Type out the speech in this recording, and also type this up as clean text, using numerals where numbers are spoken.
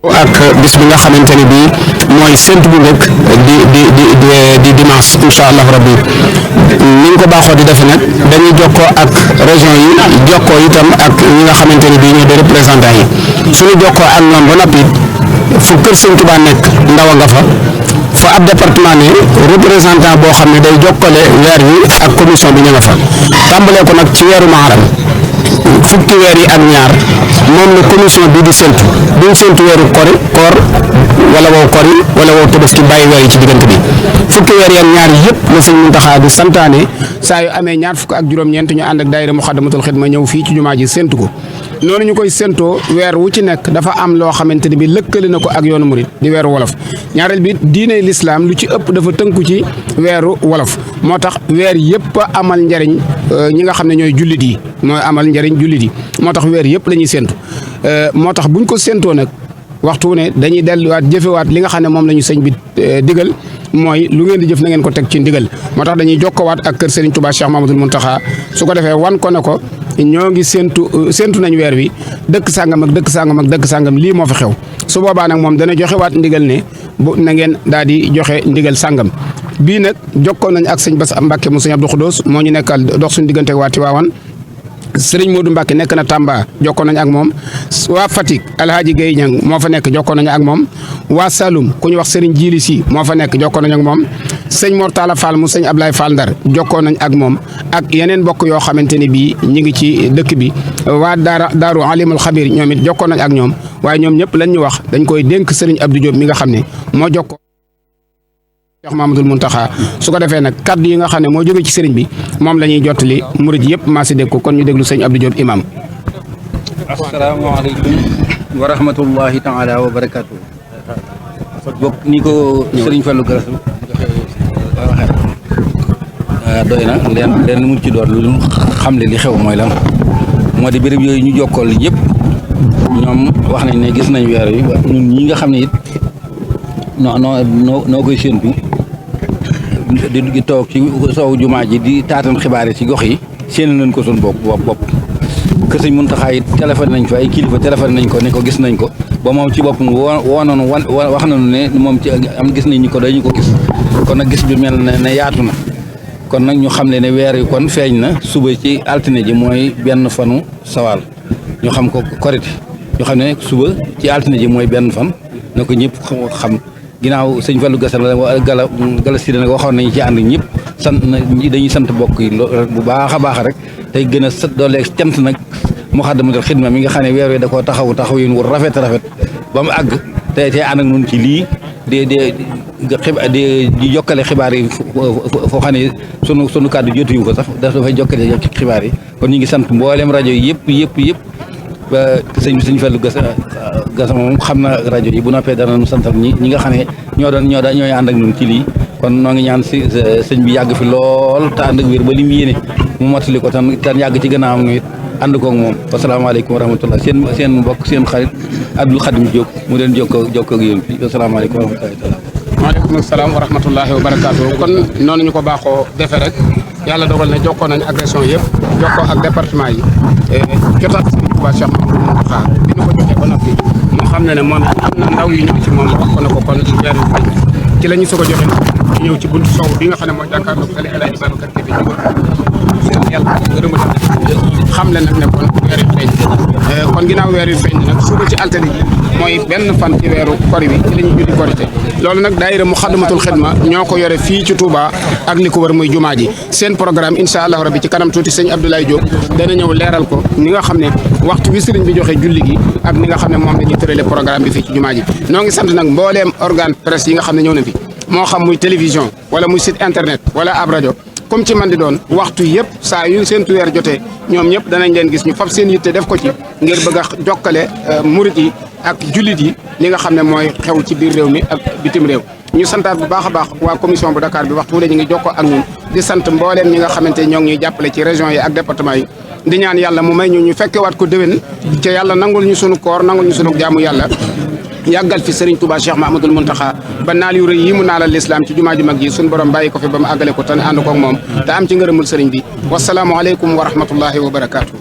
ak bis bi nga xamante ne bii mooy séntu bu njëkk di dimanche incha allah rabbi ni ñu ko baaxoo di defe nag dañuy jokkoo ak région yi jokkoo itam ak ñi nga xamante ne bii ñoo di représentant yi suñu jokkoo ak ñoom ba noppi fu kër Sëñ Tuubaa nekk ndaw nga fa ab département ne représentant boo xam ne day jokkale weer wi ak commission bi ñu nga fa tàmbalee ko nag ci weeru Muharram fukki weer yi ak ñaar moom la commission bi di séntu duñ séntu weeru koor wala wow kori wala wow Tabaski bàyyi weer yi ci diggante bi fukki weer yi ak ñaar yëpp la Sëñ Muntaxa di santaane saa yu amee ñaar fukk ak juróom-ñeent ñu ànd ak daayira Muxaddamatul Xidma ñëw fii ci jumaa ji séntu ko noonu ñu koy séntoo weer wu ci nekk dafa am loo xamante ne bi lëkkale na ko ak yoonu murit di weeru wolof ñaareel bi diine lislaam lu ci ëpp dafa tënku ci weeru wolof moo tax weer yëpp amal njariñ ñi nga xam ne ñooy jullit yi mooy amal njariñ jullit yi moo tax weer yëpp la ñuy séntu moo tax buñ ko séntoo nag waxtu wu ne dañuy delluwaat jëfewaat li nga xam ne moom la ñu sëñ bi digal mooy lu ngeen di jëf na ngeen ko teg ci ndigal moo tax dañuy jokkowaat ak kër Serigne Touba Cheikh Mamadou Mountakha su ko defee wan ko ne ko ñoo ngi séntu nañ weer wi dëkk sàngam ak dëkk sàngam ak dëkk sàngam lii moo fi xew su boobaa nag moom dana joxewaat ndigal ne bu na ngeen daal di joxe ndigal sàngam bii nag jokkoon nañ ak sëñ Bass Mbacke mu sëñ Abdou Khoudoss moo ñu nekkal dox suñu diggante waa Tiwaawan Sëriñ Modou Mbacke nekk na Tamba jokkoon nañu ak moom waa Fatick Alhaji Guèye Niang moo fa nekk jokkoon nañu ak moom waa Saloum ku ñu wax Serigne Djili Si moo fa nekk jokkoon nañu ak moom sëñ Mor Talla Fall mu sëñ Ablaye Fall Ndar jokkoon nañ ak moom ak yeneen bokk yoo xamante ne bii ñu ngi ci dëkk bi waa Daaru Alimul Xabir ñoom it jokkoon nañ ak ñoom waaye ñoom ñëpp lañ ñu wax dañ koy dénk Serigne Abdou Diop mi nga xam ne moo jokkoo Cheikh Mamadou Mountakha su ko defee nag kaddu yi nga xam ne moo jóge ci sëriñ bi moom la ñuy jottali murid yëpp maa si dégg ko kon ñu déglu sëñ Abdou Diop imam. asalaamaaleykum wa rahmatullahi taala wa barakaatu. bokk ni ko sëriñ Fallou Garas waxee doy na leen mu ci doon lu xam le li xew mooy lan moo di béréb yooyu ñu jokkool yëpp ñoom wax nañ ne gis nañ weer wi ñun ñi nga xam ne it noo koy séentu di toog ci soowu jumaa ji di taatan xibaar yi ci gox yi séen nañ ko suñ bopp kër Sëñ Muntaxa it téléphone nañ fa ay kilifa téléphone nañ ko ne ko gis nañ ko ba moom ci boppam woo nañu wax nañu ne moom ci am gis nañ ñu ko dañu ko gis kon nag gis bi mel ne yaatu na kon nag ñu xam ne weer yi kon feeñ na suba ci altine ji mooy benn fanu sawaal ñu xam ko korite ñu xam ne suba ci altine ji mooy benn fan na ko ñëpp xam ginnaaw sëñ Fallou Gassal gala si nag waxoon nañu ci ànd ñëpp dañuy sant bokk yi bu baax a baax rek tey gën a dooleeg cant nag Muxaddamatul Xidma mi nga xam ne weer wi da koo taxaw yéen wu rafet ba mu àgg te ànd ak ñun ci lii di jokkale xibaar yi foo xam ne sunu kàddu jotuñu ko sax dafay jokkale xibaar yi kon ñu ngi sant mboolem rajo yi yëpp ba sëñ Fallou Gassal moom xam na rajo yi bu noppee dana nu santal ñi nga xam ne ñooy ànd ak ñun ci lii kon noo ngi ñaan si sëñ bi yàgg fi lool te ànd ak wér ba li mu yéene mu mottali ko tan yàgg ci gannaawam it ànd koog moom wasalaamaaleykum wa rahmatullah seen mbokk seen xarit Abdou Khadim Diop mu leen jokkoo ak yéen fii wasalaamaaleykum wa rahmatullah. waaleykum salaam wa rahmatullahi wa barakaatu kon noonu ñu ko baaxoo defee rek yàlla dogal na jokkoo nañ ak région yëpp jokkoo ak département yi jotaat Sëriñ Tuubaa Cheikh Mamadou Mountakha bi ñu ko joxee ba noppi mu xam ne moom am na ndaw yu ñëw ci moom wax ko ne ko kon weer wi feeñ ci la ñu soog a joxe ñu ñëw ci buntu sow bi nga xam ne mooy jàkkaarloo Sëriñ El Hadji Babacar Kébé ñu ko seen yàlla gërëm xam le nag ne kon weer wi feeñ kon ginnaaw weer wi feeñ nag suba ci altine ji mooy benn fan ci weeru kori bi ci la ñuy julli korité loolu nag daayira Muxaddamatul Xidma ñoo ko yore fii ci Touba ak li ko wër muy jumaa ji seen programme incha allah rabbi ci kanam tuuti sëñ Abdoulaye Diop dana ñëw leeral ko ni nga xam ne waxtu bi sëriñ bi joxe julli gi ak ni nga xam ne moom la ñuy tërale programme bi fii ci jumaa ji noo ngi sant nag mbooleem organe presse yi nga xam ne ñëw na fi moo xam muy télévision wala muy site internet wala ab rajo comme ci man di doon waxtu yëpp saa yu seentu weer jotee ñoom ñëpp danañ leen gis ñu fab seen yitte def ko ci ngir bëgg a jokkale murit yi ak jullit yi li nga xam ne mooy xew ci biir réew mi ak bitim réew ñu santaat bu baax a baax waa commission bu Dakar bi waxtu wu ñu ngi jokkoo ak ñun di sant mbooleem ñi nga xamante ñoo ngi ñuy jàppale ci région yi ak département yi di ñaan yàlla mu may ñu fekkewaat ko déwén ca yàlla nangul ñu sunu koor nangul ñu sunu jaamu yàlla yàggal fi Serigne Touba Cheikh Mahamadul Muntaxa ba naal yu rëy yi mu naalal lislaam ci jumaa ju mag ji suñu borom bàyyi ko fi ba mu àggale ko te ne ànd koog moom te am ci ngërëmul sëriñ bi wasalaamu aleykum wa rahmatullahi wa barakaatu.